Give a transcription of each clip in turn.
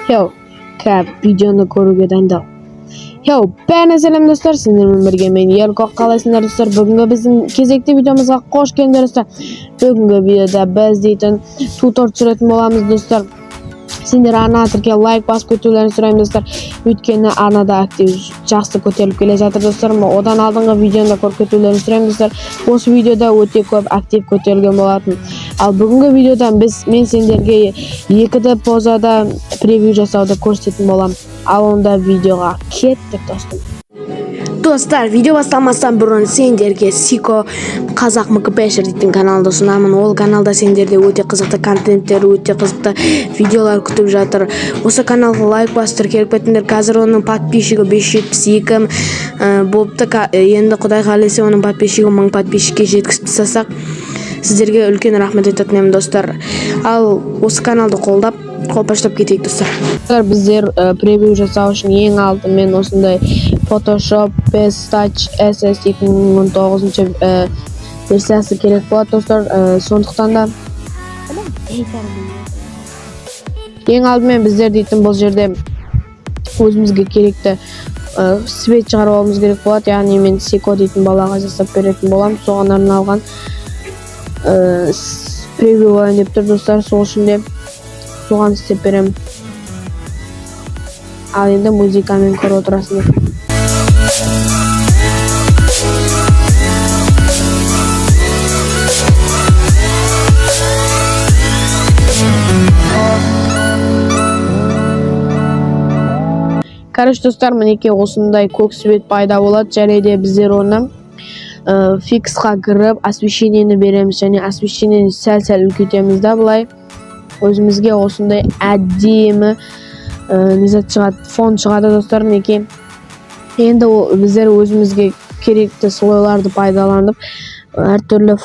Йоу, кәп, видеоны көруге дайындал. Йоу, бәріне сәлем, достар, сендермен бірге мен, Ерко. Қалайсыңдар, достар? Бүгінгі біздің кезекті видеомызға қош келдіңдер, достар. Бүгінгі видеода біз дейтін тутор түсіретін боламыз, достар. Сендер арнаға тіркеліп, лайк басып кетулерін сұраймын, достар. Өйткені арнада актив жақсы көтеріліп келе жатыр, достар. Одан алдыңғы видеоны да көріп кетулерін сұраймын, достар. Осы видеода өте көп актив көтерілген болатын. Ал бүгінгі видеода мен сендерге 2D позада превью жасауды көрсететін боламын. Ал онда видеоға кеттік, достым. Достар, видео басталмастан бұрын сендерге Сико Қазақ МКПшер дейтін каналды ұсынамын. Ол каналда сендерде өте қызықты контенттер, өте қызықты видеолар күтіп жатыр. Осы каналға лайк басып, тіркеліп кетіңдер. Қазір оның подписчигі 572 болыпты. Енді Құдай қаласа, оның подписчигі 1000 подписчикке жеткізіп тастасақ, сіздерге үлкен рахмет айтатын едім, достар. Ал осы каналды қолдап, қолпаштап кетейік, достар. Достар, біздер превью жасау үшін ең алдымен осындай Photoshop PS Touch SS 2019 версиясы керек болады, достар. Сондықтан да ең алдымен біздер дейтін бұл жерде өзімізге керекті свет шығарып алуымыз керек болады. Яғни мен Сико дейтін балаға жасап беретін боламын. Соған арналған превью болайын деп тұр, достар. Сол үшін де соған істеп беремін. Ал енді музыкамен көріп отырасыңдар. Короче, достар, мінекей, осындай көк свет пайда болады. Және де біздер оны фиксқа кіріп, освещениені береміз және освещениені сәл сәл үлкейтеміз да, былай өзімізге осындай әдемі не зат шығады, фон шығады, достар. Мінекей, енді біздер өзімізге керекті слойларды пайдаланып, әртүрлі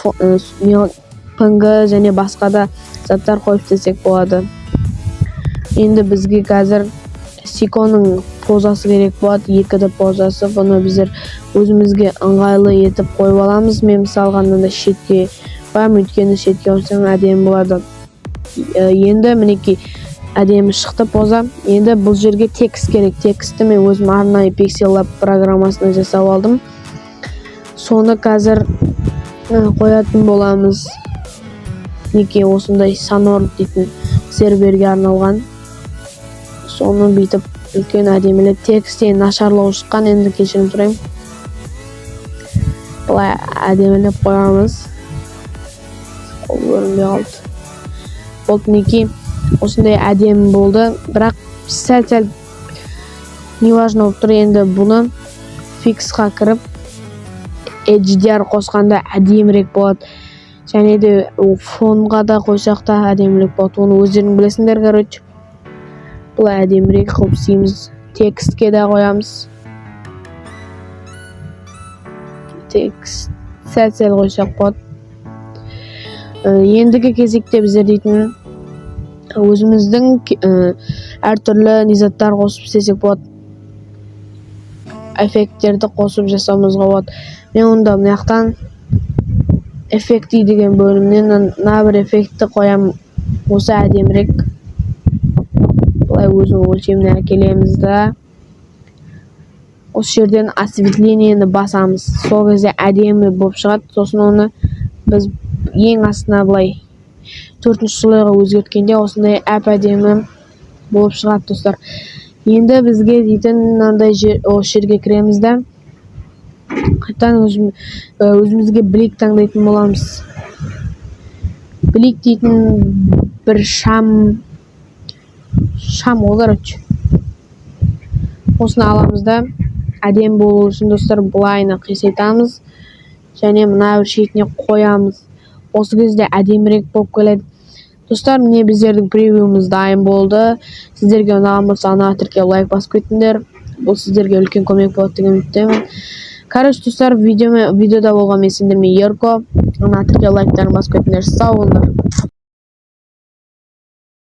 PNG және басқа да заттар қойып істесек болады. Енді бізге қазір Сиконың позасы керек болады, 2D позасы. Бұны біздер өзімізге ыңғайлы етіп қойып аламыз. Мен мысалға мынандай шетке қоямын, өйткені шетке қойсаң, әдемі болады. Енді мінекей, әдемі шықты поза. Енді бұл жерге текст керек. Текстті мен өзім арнайы Pixel Lab программасына жасап алдым. Соны қазір қоятын боламыз. Мінекей, осындай Санор дейтін серверге арналған. Соны бүйтіп үлкен әдемілеп, текст енді нашарлау шыққан, енді кешірім сұраймын, былай әдемілеп қоямыз. Қол көрінбей қалды. Болды, мінекей, осындай әдемі болды, бірақ сәл сәл неважно болып тұр. Енді бұны фиксқа кіріп, HDR қосқанда әдемірек болады және де фонға да қойсақ та, әдемірек болады. Оны өздерің білесіңдер. Короче, былай әдемірек қылып істейміз. Текстке де қоямыз. Текст сәл сәл қойсақ болады. Ендігі кезекте біздер дейтін өзіміздің әртүрлі не заттар қосып істесек болады, эффекттерді қосып жасауымызға болады. Мен онда мына жақтан эффекты деген бөлімнен мына бір эффектті қоямын. Осы әдемірек. Былай өзінің өлшеміне әкелеміз да, осы жерден осветлениені басамыз. Сол кезде әдемі болып шығады. Сосын оны біз ең астына, былай төртінші слойға өзгерткенде, осындай әп әдемі болып шығады, достар. Енді бізге дейтін мынандай жер, осы жерге кіреміз да, қайтадан өзімізге блик таңдайтын боламыз. Блик дейтін бір шам, шам ғой, короче. Осыны аламыз да, әдемі болу үшін, достар, былайына қисайтамыз және мына бір шетіне қоямыз. Осы кезде әдемірек болып келеді. Достар, міне, біздердің превьюіміз дайын болды. Сіздерге ұнаған болса, арнаға тіркеліп, лайк басып кетіңдер. Бұл сіздерге үлкен көмек болады деген үміттемін. Короче, достар, видеода болған мен сендермен, Ерко. Арнаға тіркеліп, лайктарын басып кетіңдер. Сау болыңдар.